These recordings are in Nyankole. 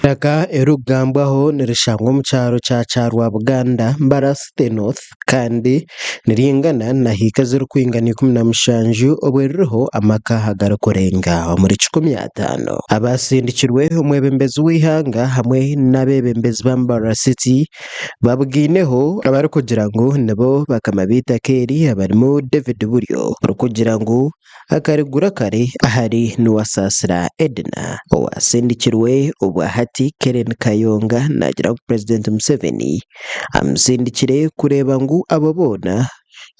Eitaka eririkugambwaho nirishangwa omu kyaro kya Kyarwabuganda, Mbarara City North kandi niringana na hiika ezirikwingana 17 obwo ririho amaka agarikurenga omuri 50. Abatsindikirwe omwebembezi w'eihanga hamwe n'abeebembezi ba Mbarara City babugaineho abarikugira ngu nibo bakama b'eitaka eri abarimu David Buryo orikugira ngu Akarigura kare ahari Nuwasaasira Edna owasindikirwe obwahati Kellen Kayonga naagira ngu Purezidenti Museveni amusindikire kureeba ngu abo boona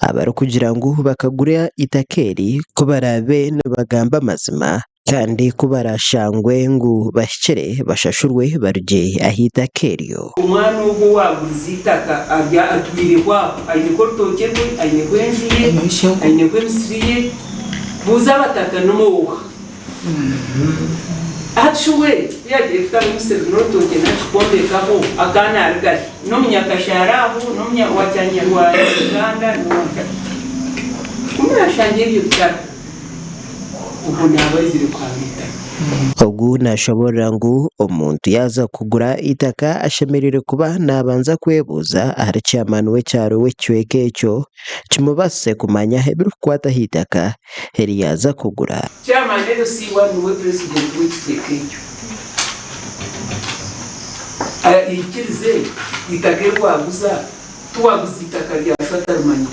abarikugira ngu bakagura eitaka eri ku baraabe nibagamba amazima kandi ku baraashangwe ngu bahikire bashashurwe barugye ah'eitaka eryo. Omwana ogwo owaagurize eitaka ari atwireho aho, aineho orutookye rwe, aineho enju ye, aineho emisiri ye. Buuza abataka n'oha. Hati shi we ku yaagiire kutwara omusiri n'orutookye naakikwombekaho, akaba naaruga hi? N'omunyakashaara aho, n'omunya wa Kyanyarwanda, Uganda, n'owa nkahi? Ku muraashangye ebyo bitariho. Ogwo naaba aizire kuhanga eitaka. Ogu nashoborora ngu omuntu yaaza kugura eitaka ashemereire kuba nabanza kwebuuza ahari chairman w'ekyaro w'ekicweka ekyo kimubaasise kumanya ebirikukwata aha eitaka eri yaaza kugura. Chairman LC one niwe president w'ekicweka ekyo. Aikirize eitaka eri waaguza. Tiwaguza eitaka rya sho atarimanyire,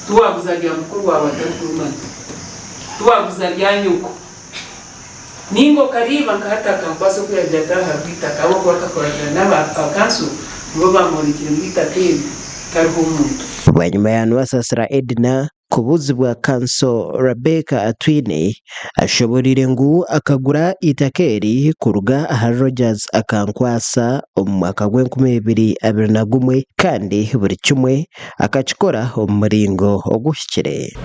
tiwaguza rya mukuru waawe atarikurimanya, tiwaguza rya nyoko. Nainga okariiba nka hati akankwatsa oku yaagira ati aha hariho eitaka ahabw'okuba akakoragana n'aba kanso nibo baamworekire ngu eitaka eri tariho muntu. Bwanyima ya Nuwasasira Edna Kubuuzibwa Kanso Rebecca Atwine ashoboreire ngu akagura eitaka eri kuruga ahari Rogers Akankwasa omu mwaka gw'e 2021 kandi buri kimwe akakikora omu muringo oguhikire.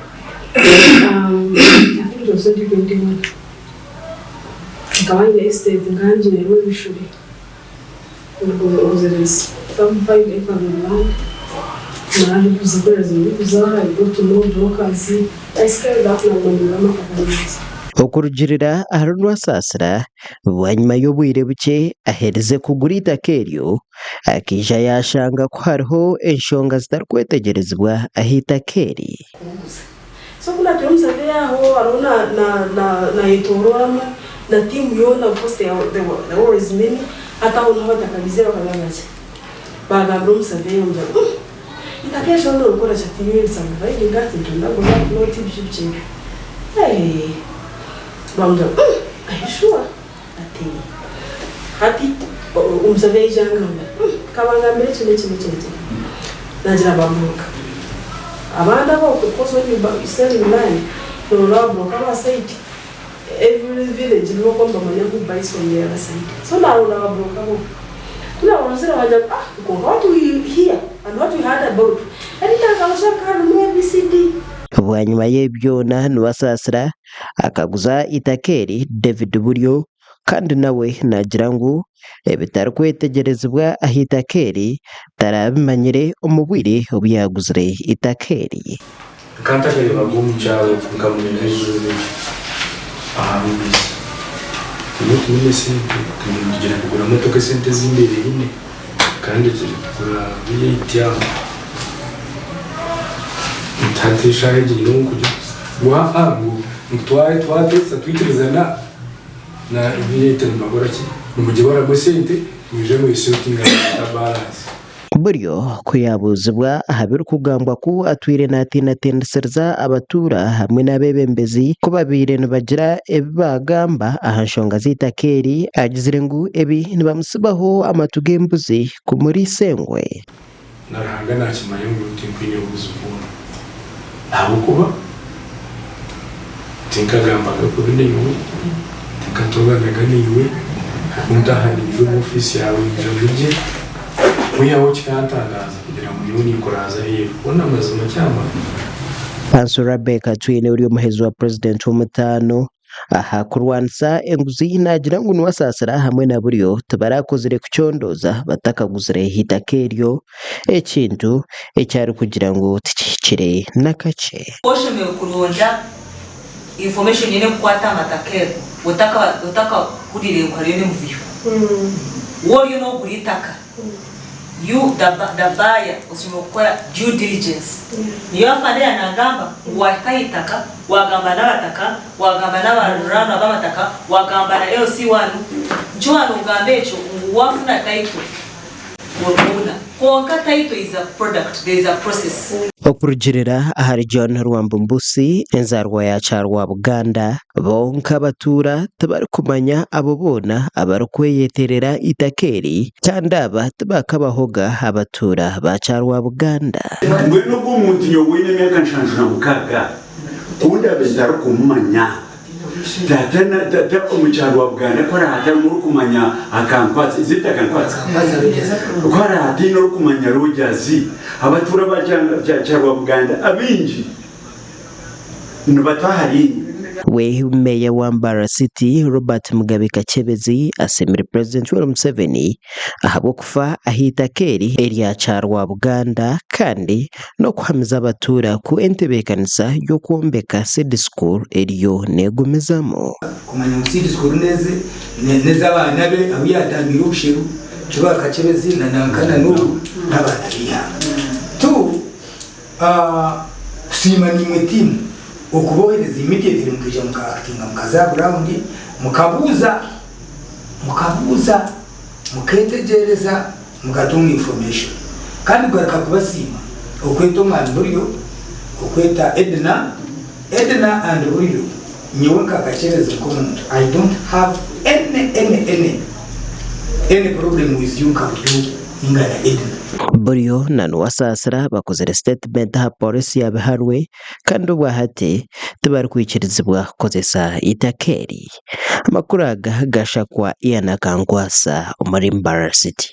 Okurugiirira ahari Rwasaasira, bwanyima y'obwire bukye aherize kugura eitaka eryo, akaija yaashanga ku hariho enshonga zitarikwetegyerezibwa aha itaka eri. So ku naatwire omu survey aho hariho na na na nayetororamu na team yoona of course there there were there were always many hati aho niho abatakabiizire bakaba bari baagambira omu survey omugira ngu mm eitaka eri shoona orikukora ki ati nyowe ndi subdividing ati ntondagura plot biki biki ebyo eeh bamugira ngu mm are you sure ati hati omu survey yaija yangambira mm kabangambire eki n'eki n'eki n'eki nagira ba broker abandi abo because when you buy selling land norora ba broker aba side every village nibo bakuba nibamanya who buys from the other side so naronda ba broker bo kunabarozire bagira ngu ah kwonka what we hear and what we heard about eritaka busha rikaba ririmu ABCD. Bwanyima y'ebi byona Nibasaasira Akaguza eitaka eri David Buryo kandi nawe naagira ngu ebitarikwetegyerezibwa aha itaka eri tarabimanyire omu bwire obu yaaguzire eitaka eri. Nkaba ntakareebaga omu kyaro nkamanya eizooba eryo aha BBC. Twine twine esente tugyenda kugura motoka esente ezi mbaire nyine kandi turi kugura V8 aho. Hati eshaaha egi nyine ou nkugiguza. Ngu aa ngu twateesa twikirizana na V8 nibakora ki? Nimugibaramu esente mwije mwesortinge na balance. Buryo ku yaabuuzibwa aha birikugambwa ku atwire naatiinatiinisiriza abatuura hamwe n'abeebembezi ku babaire nibagira ebi baagamba aha nshonga z'eitaka eri, agizire ngu ebi nibamutsibaho amatu g'embuzi kumuriisa engwe. Na Ruhanga naakimanya ngu tinkwineho buzibu bwona, ahabw'okuba tinkagambaga kubi naiwe, tinkatonganaga naiwe, ku ntaaha naija omu ofiisi yaawe nyija ndi gye, kwihaho kikantangaaza kugira ngu nyowe ninkuraaza aheeru. Hoona amazima kyamara. Kanso Rabecca Atwine ori omuheezi wa Purezidenti w'omutaano aha kurwanisa enguzi naagira ngu Nuwasaasira hamwe na Buryo tibarakozire kucondooza batakaguzire eitaka eryo ekintu eki arikugira ngu tikihikire n'akakye. Oshemereire kuronda information yoona erikukwata aha mataka ago otakahuriire ngu hariyo n'emivuyo. Waaba oriyo nogura eitaka, you the the buyer oshemereire kukora due diligence. Niyo afande yaanagamba ngu waahika aha itaka, waagamba n'abataka, waagamba n'abaruraanwa b'abataka, waagamba na LC one, nikyo waanogamba ekyo ngu waafuna title orikwona. Kwonka title is a product, there is a process. Okurugiirira ahari John Rwambumbusi, enzaarwa ya Kyarwabuganda, bo nk'abatuura tibarikumanya abo boona abarikweyeterera eitaka eri kandi aba tibakabahoga abatuura ba Kyarwabuganda. Mbwenu ogwo muntu nyowe oine emyaka 76 ku ndaabe ntarikumumanya, tata na tata omu Kyarwabuganda ku araabe hatarimu orikumanya akankwatsa, is it akankwatsa? Ku araabe hataine orikumanya Rogers, abatuura ba Kyarwabuganda abaingi nibataaha hariinya. We Meeya wa Mbarara City, Robert Mugabe Kakyebezi asiimire Purezidenti Yoweri Museveni ahabw'okufa ah'eitaka eri erya Kyarwabuganda kandi n'okuhamiza abatuura ku entebeekanisa y'okwombeka Seed School eriyo neegumizamu. Kumanya ngu Seed School n'ez'abaana be abu yaatambiire obusheru, Kiba Kakyebezi na nanka na n'ogu n'abaana b'eihanga. Tu Kusiima naimwe tiimu okubohereza immediately mukaija muka actinga mukaza aha ground mukabuuza mukabuuza muketegyereza mukatunga information kandi kugaruka kubasiima okweta omwami Buryo okweta Edna Edna and Buryo nyowe nka Kakyebezi nkomuntu I don't have any any any any problem with you nka Buryo ninga na Edna. Buryo na Nuwasaasira bakozire sitetimenti aha poorisi ya Biharwe kandi obwahati tibarikwikirizibwa kukozesa eitaka eri. Amakuru aga gashakwa Ian Akankwasa omuri Mbarara City.